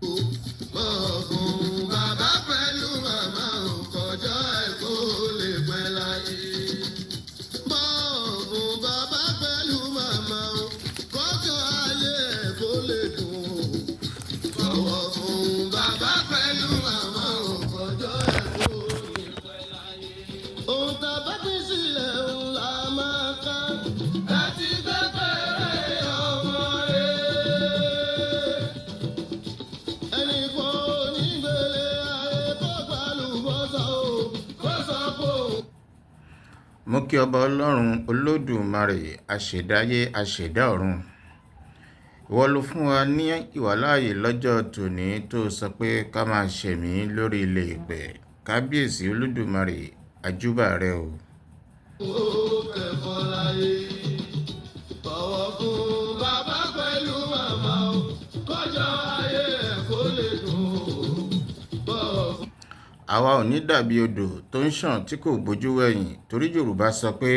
Bọ̀wọ̀ fún bàbá pẹ̀lú màmá ò kọjọ́ ẹ̀ kó lè pẹ́ láyé. Bọ̀wọ̀ fún bàbá pẹ̀lú màmá ò kọjọ́ ayé ẹ̀ kó lè dùn. Bọ̀wọ̀ fún bàbá pẹ̀lú màmá ò kọjọ́ ẹ̀ kó lè pẹ́ láyé. Ohun tá a bá fi sílẹ̀ ń la máa ká. Láti gbẹ́gbẹ́rẹ́ ọmọ rẹ̀. Ẹnì kan ò ní gbélé ayé kó gbàlúbọ́sà o, kó sọ pé òun. Mo kí ọba ọlọ́run olódùmarè àṣẹ̀dáyé àṣẹ̀dá ọ̀run. Ìwọ ló fún wa ní ìwàláàyè lọ́jọ́ tòní tó sọ pé ká máa ṣẹ̀mí lórí ilẹ̀ èpẹ̀. Kábíyèsí olódùmarè, àjúbà rẹ o. Ó kẹ́kọ̀ọ́ láyé. Bọ̀wọ̀ fún bàbá pẹ̀lú màmá o, kọjọ́ ayé ẹ̀ kó lè dùn. Bọ̀wọ̀ fún. Àwa ò ní dàbí odò tó ń ṣàn tí kò bójú wẹ̀yìn, torí Yorùbá sọ pé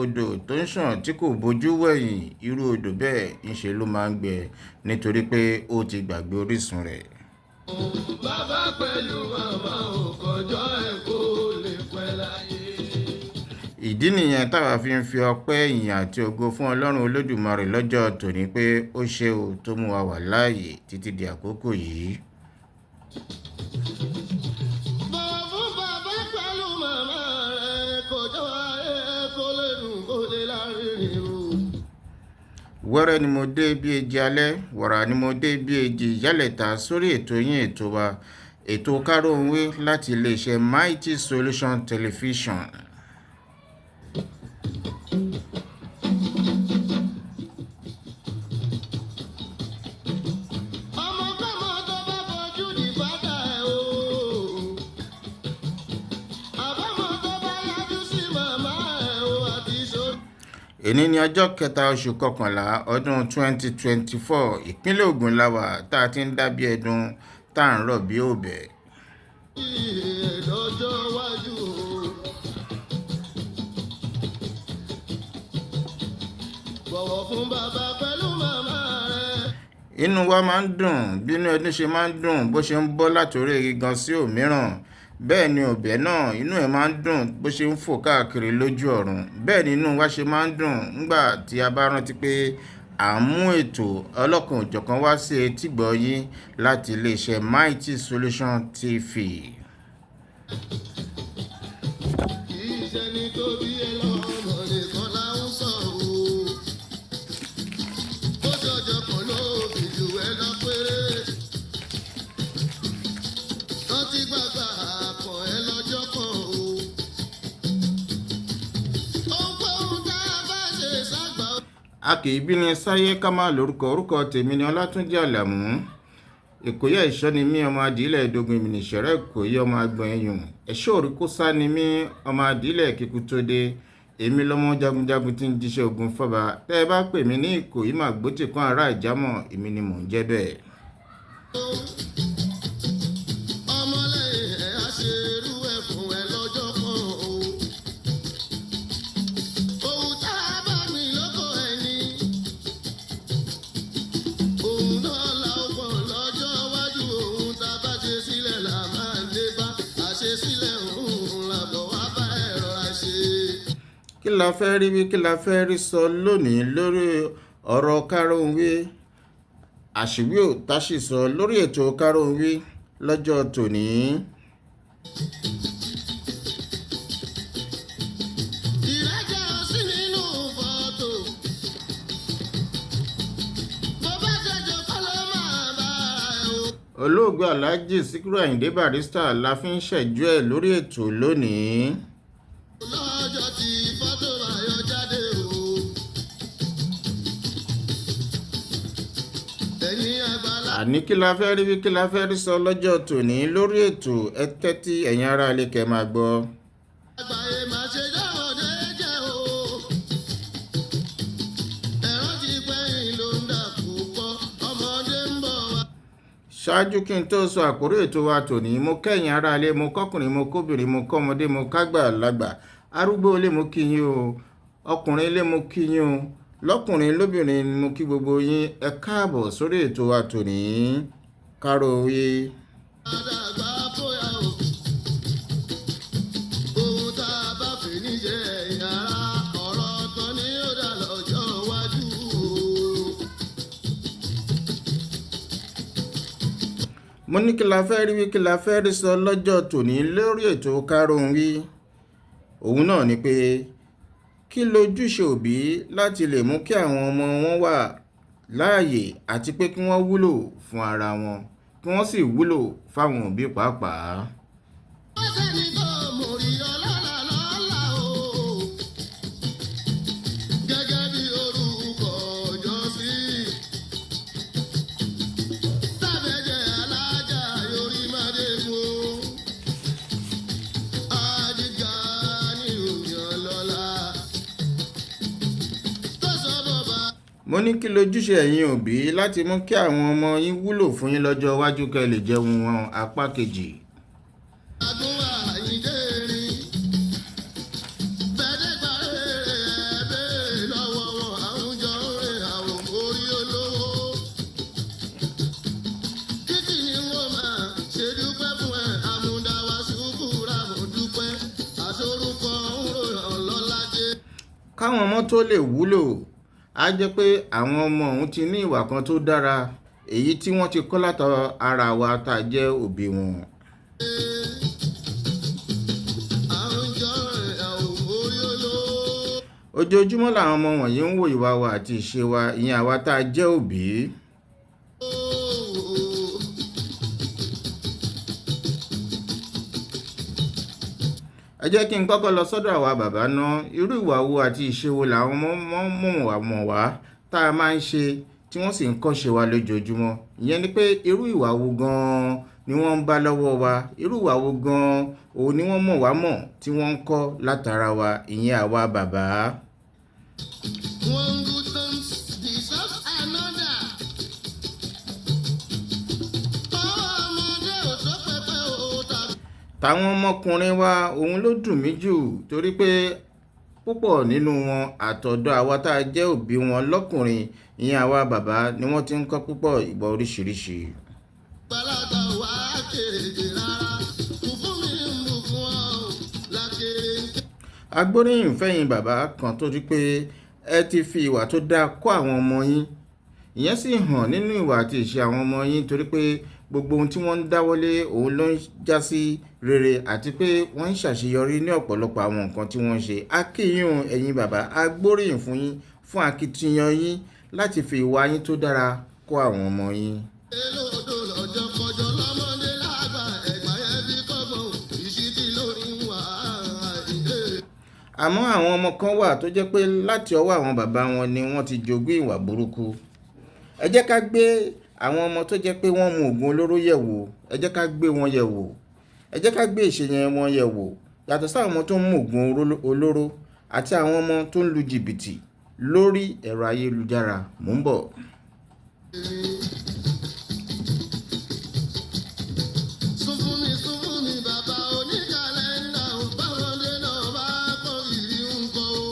odò tó ń ṣàn tí kò bójú wẹ̀yìn, irú odò bẹ́ẹ̀ ńṣe ló máa ń gbẹ nítorí pé ó ti gbàgbé orísun rẹ̀. Bàbá pẹ̀lú màmá o, kọjọ́ ẹ̀ kó lè pẹ́ láyé. Ìdí nìyẹn táwa fi ń fi ọpẹ́, ìyìn àti ògo fún Ọlọ́run Olódùmarè lọ́jọ́ tòní pé ó ṣe o tó mú wa wà láàyè títí di àkókò yìí. Bọ̀wọ̀ fún bàbá pẹ̀lú màmá rẹ̀, kọjọ́ ayé ẹ̀ kó lè dùn kó lè lárinrin o. Wẹ́rẹ́ ni mo dé bí eji alẹ́, wàrà ni mo dé bí eji ìyálẹ̀ta sórí ètò yín ètò wa, ètò Káròǹwé láti iléeṣẹ́ Mighty Solution Television. Ọmọ kọ́mọ tó bá fojú di bàtà ẹ̀ o. Àbámọ̀ tó bá yájú sí màmá ẹ̀ o àti sórí. Èní ni ọjọ́ kẹta oṣù kọkànlá ọdún 2024, ìpínlẹ̀ Ògùn la wà tá a ti ń dá bí ẹdun tá à ń rọ̀ bí òbẹ̀. Lọ́jọ́ iwájú o. Bọ̀wọ̀ fún bàbá pẹ̀lú màmá rẹ̀. Inú wa máa ń dùn bínú ẹdun ṣe máa ń dùn bó ṣe ń bọ́ látòrí igi gan sí òmíràn. Bẹ́ẹ̀ ni òbẹ̀ náà inú ẹ̀ máa ń dùn bó ṣe ń fò káàkiri lójú ọ̀run. Bẹ́ẹ̀ ni inú wa ṣe máa ń dùn nígbà tí a bá rántí pé à ń mú ètò ọlọ́kan òjọ̀kan wá sí etígbọ̀ọ́ yín láti iléeṣẹ́ Mighty Solution TV. Kì í ṣe ní tó bí ẹ lọ́mọ nìkan là ń sọ o. Ó ṣọjọ́ kan ló fi jù ẹ lọ péré. Rántí gbàgbà àkàn ẹ lọ́jọ́ kan o. Ohunkóhun tá a bá ṣe ságbà o. A kì í bí ni sáyé ká má lórúkọ. Orúkọ tèmi ni Ọlátúnjí Àlàmú. Ìkòyí ẹ̀ṣọ́ ni mí, ọmọ adìílẹ̀ ìdógun ìmìnìṣẹ̀rẹ́ Ìkòyí ọmọ agbọ̀n ẹ̀yùn. Ẹ̀ṣọ́ òrìkósá ni mí, ọmọ adìílẹ̀ kíkú tó dé. Èmi lọ́mọ jagunjagun tí ń jíṣẹ́ ogun fọ́ba. Tẹ́ ẹ bá pè mí ní Ìkòyí màgbótì kan ará ìjámọ̀, èmi ni mò ń jẹ́ bẹ́ẹ̀. Ọmọlẹ́yìn ẹ̀ á ṣe irú ẹ̀ fún ẹ lọ́jọ́ kan o. Ohun tá a bá mi lóko ẹni, òun náà la ó pọ̀ lọ́jọ́ iwájú. Ohun tá a bá ṣe sílẹ̀ là máa ń dé bá. Àṣesílẹ̀ òun là bọ̀ wá bá ẹ̀ rọra ṣe. Kí la fẹ́ rí wí, kí la fẹ́ rí sọ lónìí lórí ọ̀rọ̀ Káròǹwé? Àṣìwí ò táṣì sọ lórí ètò Káròǹwé lọ́jọ́ tòní. Ìrẹ́jẹ ò sí nínú fọ́tò. Bó bá jẹjọ kọ́ ló máa bá ẹ o. Olóògbé Alhaji Sikiru Ayinde Barrister la fi ń ṣẹ̀jú ẹ̀ lórí ètò lónìí. Lọ́jọ́ tí fọ́tò máa yọ jáde o. Ẹ̀yin àgbàlá. Àní kí la fẹ́ rí wí, kí la fẹ́ rí sọ lọ́jọ́ tòní lórí ètò, ẹ tẹ́tí ẹ̀yin ará ilé kẹ́ máa gbọ́. Àgbáyé máa ṣe dáwọ́dé jẹ́ o. Ẹ̀rọ ti pẹ́yìn ló ń dà púpọ̀, ọmọdé ń bọ̀ wá. Ṣáájú kí n tó sọ àkórí ètò wa tòní, mo kẹ́yìn ará ilé, mo kọ́kùnrin, mo kóbìnrin, mo kọ́mọdé, mo kágbà lágbà. Arúgbó ilé mo kí yín o, ọkùnrin ilé mo kí yín o, lọ́kùnrin lóbìnrin mo kí gbogbo yín, ẹ káàbọ̀ sórí ètò wa tòní. Káròyé. Àdàgbà bóyá o. Ohun tá a bá fi níṣẹ́ ẹ̀yìn ara ọ̀rọ̀ kan ní ó dà lọ́jọ́ iwájú o. Mo ní kí la fẹ́ rí wí, kí la fẹ́ rí sọ lọ́jọ́ tòní lórí ètò Káròyé. Òun náà ni pé kí lójúṣe òbí láti lè mú kí àwọn ọmọ wọn wà láàyè àti pé kí wọ́n wúlò fún ara wọn, kí wọ́n sì wúlò fáwọn òbí pàápàá. Má sẹ́ni tó mórí ọlọ́lá lọ́la o. Gẹ́gẹ́ bí orúkọ ọjọ́ sí. Sábẹ́jẹ́ alájà yorí má dé mú o. Àdìgá ni òyìn lọ́la. Tó sọ bọ́ba. Mo ní kí lójúṣe ẹ̀yin òbí láti mú kí àwọn ọmọ yín wúlò fún yín lọ́jọ́ iwájú kẹ́ lè jẹun wọn apá kejì. Àdúrà Àyìndé rin. Bẹ́ẹ̀dẹ́gbà rere ẹ béèrè lọ́wọ́ wọn, àwùjọ ń rìn àwọn orí olówó. Títí ni wọ́n máa ṣe dúpẹ́ fún ẹ, àmúdáwá ṣùkúra mo dúpẹ́, àsorúkọ ń ròyàn lọ́ládé. Káwọn ọmọ tó lè wúlò, á jẹ́ pé àwọn ọmọ ọ̀hún ti ní ìwà kan tó dára, èyí tí wọ́n ti kọ́ látara ara wa tá a jẹ́ òbí wọn. Àwùjọ rìn àwọn orí olówó. Ojoojúmọ́ làwọn ọmọ wọ̀nyí ń wo ìwà wa àti ìṣe wa, ìyẹn àwa tá a jẹ́ òbí. Ẹ jẹ́ kí n kọ́kọ́ lọ sọ́dọ̀ àwa bàbá náà. Irú ìwà wo àti ìṣe wo làwọn ọmọ mọ̀ wá tá a máa ń ṣe tí wọ́n sì ń kọ́ṣe wa lójoojúmọ́. Ìyẹn ni pé irú ìwà wo gan-an ni wọ́n ń bá lọ́wọ́ wa, irú ìwà wo gan-an òun ni wọ́n mọ̀ wá mọ̀ tí wọ́n ń kọ́ látara wa, ìyẹn àwa bàbá. One good turn deserves another. Ọmọdé ò tó pẹpẹ o tàbí. Táwọn ọmọkùnrin wa òun ló dùn mí jù torí pé púpọ̀ nínú wọn àtọ̀dọ̀ àwa tá a jẹ́ òbí wọn lọ́kùnrin, ìyẹn àwa bàbá ni wọ́n ti ń kọ́ púpọ̀ ìgbà oríṣiríṣi. Gbàlagbà wà á kéré rárá, kò fún mi ń bù fún ọ lákèrè ń ké. Agbóríyìn fẹ̀yìn bàbá kan tó rí pé ẹ ti fi ìwà tó dáa kọ́ àwọn ọmọ yín. Ìyẹn sì hàn nínú ìwà àti ìṣe àwọn ọmọ yín torí pé gbogbo ohun tí wọ́n ń dáwọ́lé òun ló ń jásí rere àti pé wọ́n ń ṣàṣeyọrí ní ọ̀pọ̀lọpọ̀ àwọn nǹkan tí wọ́n ń ṣe. A kí yín o, ẹ̀yin bàbá, a gbóríyìn fún yín fún akitiyan yín láti fi ìwà yín tó dára kọ́ àwọn ọmọ yín. Elódò lọ́jọ́ kọjọ́ lọ́mọdé lágbà ẹ̀gbá yẹn bí kọ́gbọ̀n ìṣítí lórí wà á ìdè. Àmọ́ àwọn ọmọ kan wà tó jẹ́ pé láti ọwọ́ àwọn bàbá wọn ni wọ́n ti jogún ìwà burúkú. Ẹ jẹ́ ká gbé àwọn ọmọ tó jẹ́ pé wọ́n mu òògùn olóró yẹ̀ wò, ẹ jẹ́ ká gbé wọn yẹ̀ wò, ẹ jẹ́ ká gbé ìṣe yẹn wọn yẹ̀ wò. Yàtọ̀ sí àwọn ọmọ tó ń mu òògùn olóró àti àwọn ọmọ tó ń lu jìbìtì lórí ẹ̀rọ ayélujára. Mò ń bọ̀. Sún fún mi, sún fún mi, bàbá oníkàlẹ́ndà ò báwọn dé náà bá kọ́ ìrí ń kọ́ o.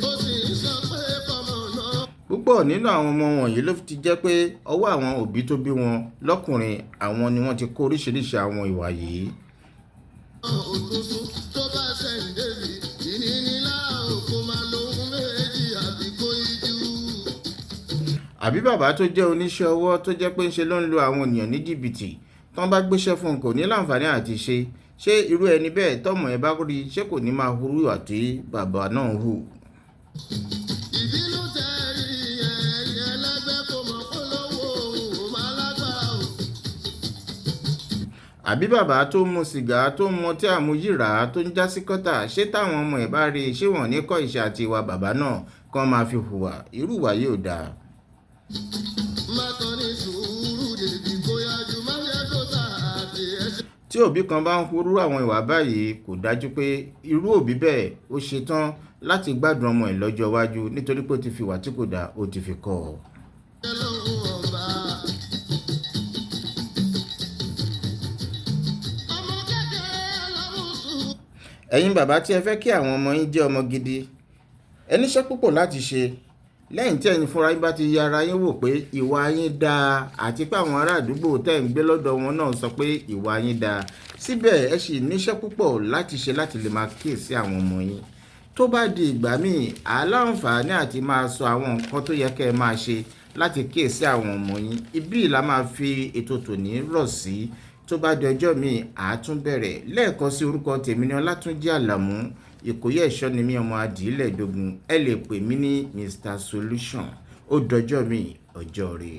Ó sì ń sọ pé kọ́mọ náà. Púpọ̀ nínú àwọn ọmọ wọ̀nyí ló ti jẹ́ pé ọwọ́ àwọn òbí tó bí wọn lọ́kùnrin àwọn ni wọ́n ti kó oríṣiríṣi àwọn ìwà yìí. Òtútù tó bá ṣẹ̀ǹdẹ̀bì, ìnínílá òkú máa lóhun méjì àbí kó ijú. Àbí bàbá tó jẹ́ oníṣẹ́ ọwọ́ tó jẹ́ pé ńṣe ló ń lo àwọn ènìyàn ní jìbìtì, tán bá gbéṣẹ́ fún un kò ní láǹfààní àti ṣe. Ṣé irú ẹni bẹ́ẹ̀ tọ́mọ ẹ bá rí, ṣé kò ní máa hurú ìwà tí bàbá náà ń hù? Ìbínú tẹ̀rí ẹ̀yìn ẹlẹ́gbẹ́ kò mọ̀ kó lówó òun ò máa lágbára o. Àbí bàbá tó ń mu sìgá tó ń mọtí àmuyíràá tó ń já sí kọ́tà, ṣé táwọn ọmọ ẹ̀ bá rí i, ṣé wọ́n ní kọ́ ìṣe àti ìwà bàbá náà kán máa fi hùwà? Irú ìwà yìí ò dáa. Má tán ní sùúrù dèbí bóyá ju má yẹ kó tà àti ẹsẹ̀. Tí òbí kan bá ń hurú àwọn ìwà báyìí, kò dájú pé irú òbí bẹ́ẹ̀ ó ṣetán láti gbádùn ọmọ ẹ̀ lọ́jọ́ iwájú nítorí pé ó ti fi ìwà tí kò dáa ó ti fi kọ́ ọ. Ẹ̀yin bàbá tí ẹ fẹ́ kí àwọn ọmọ yín jẹ́ ọmọ gidi, ẹ níṣẹ́ púpọ̀ láti ṣe. Lẹ́yìn tí ẹ̀yin fúnra yín bá ti yẹ ara yín wò pé ìwà yín dáa àti pé àwọn ará àdúgbò tẹ́ ń gbé lọ́dọ̀ wọn náà sọ pé ìwà yín dáa, síbẹ̀ ẹ sì níṣẹ́ púpọ̀ láti ṣe láti lè máa kíyèsí àwọn ọmọ yín. Tó bá di ìgbà míì, à láǹfààní àti máa sọ àwọn nǹkan tó yẹ kí ẹ máa ṣe láti kíyèsí àwọn ọmọ yín. Ibí la máa fi ètò tòní rọ̀ sí. Tó bá di ọjọ́ míì, a tún bẹ̀rẹ̀. Lẹ́ẹ̀kan sí orúkọ tèmi ni Ọlátúnjí Àlàmú. Ìkòyí ẹ̀ṣọ́ ni mí, ọmọ adìlẹ̀ dógún. Ẹ lè pè mí ní Mr. Solution. Ó dọjọ́ míì, ọjọ́ rẹ̀.